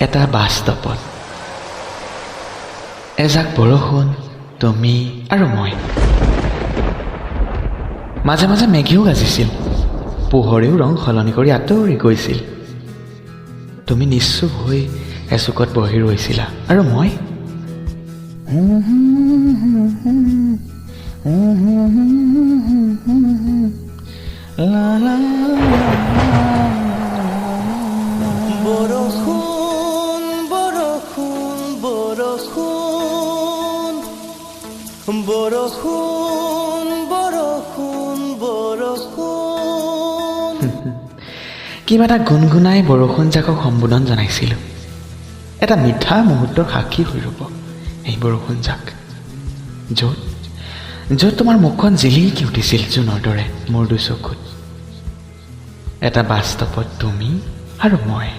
এটা বাস্তৱত এজাক বৰষুণ, তুমি আৰু মই। মাজে মাজে মেঘেও গাজিছিল, পোহৰেও ৰং সলনি কৰি আঁতৰি গৈছিল। তুমি নিশ্চুপ হৈ এচুকত বহি ৰৈছিলা আৰু মই বৰষুণ, বৰষুণ, বৰষুণ, বৰষুণ, বৰষুণ, বৰষুণ। কিবা এটা গুণগুণাই বৰষুণজাকক সম্বোধন জনাইছিলোঁ। এটা মিঠা মুহূৰ্তৰ সাক্ষী হৈ ৰ'ব এই বৰষুণজাক, য'ত য'ত তোমাৰ মুখখন জিলিকি উঠিছিল জোনৰ দৰে মোৰ দুচকুত। এটা বাস্তৱত তুমি আৰু মই।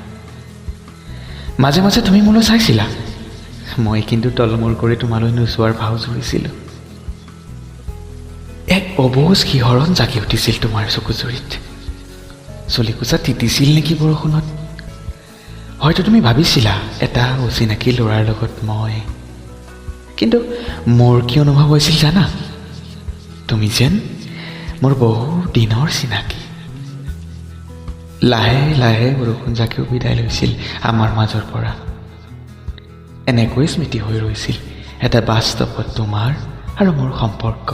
মাজে মাজে তুমি মোলৈ চাইছিলা, মই কিন্তু তলমূৰ কৰি তোমালৈ নোচোৱাৰ ভাও জুৰিছিলোঁ। এক অবুজ শিহৰণ জাগি উঠিছিল তোমাৰ চকুজুৰিত। চুলিকোচা তিতিছিল নেকি বৰষুণত? হয়তো তুমি ভাবিছিলা এটা অচিনাকি ল'ৰাৰ লগত মই। কিন্তু মোৰ কি অনুভৱ হৈছিল জানা? তুমি যেন মোৰ বহু দিনৰ চিনাকি। লাহে লাহে বৰষুণ জাকেও বিদায় লৈছিল আমাৰ মাজৰ পৰা। এনেকৈ স্মৃতি হৈ ৰৈছিল এটা বাস্তৱত তোমাৰ আৰু মোৰ সম্পৰ্ক।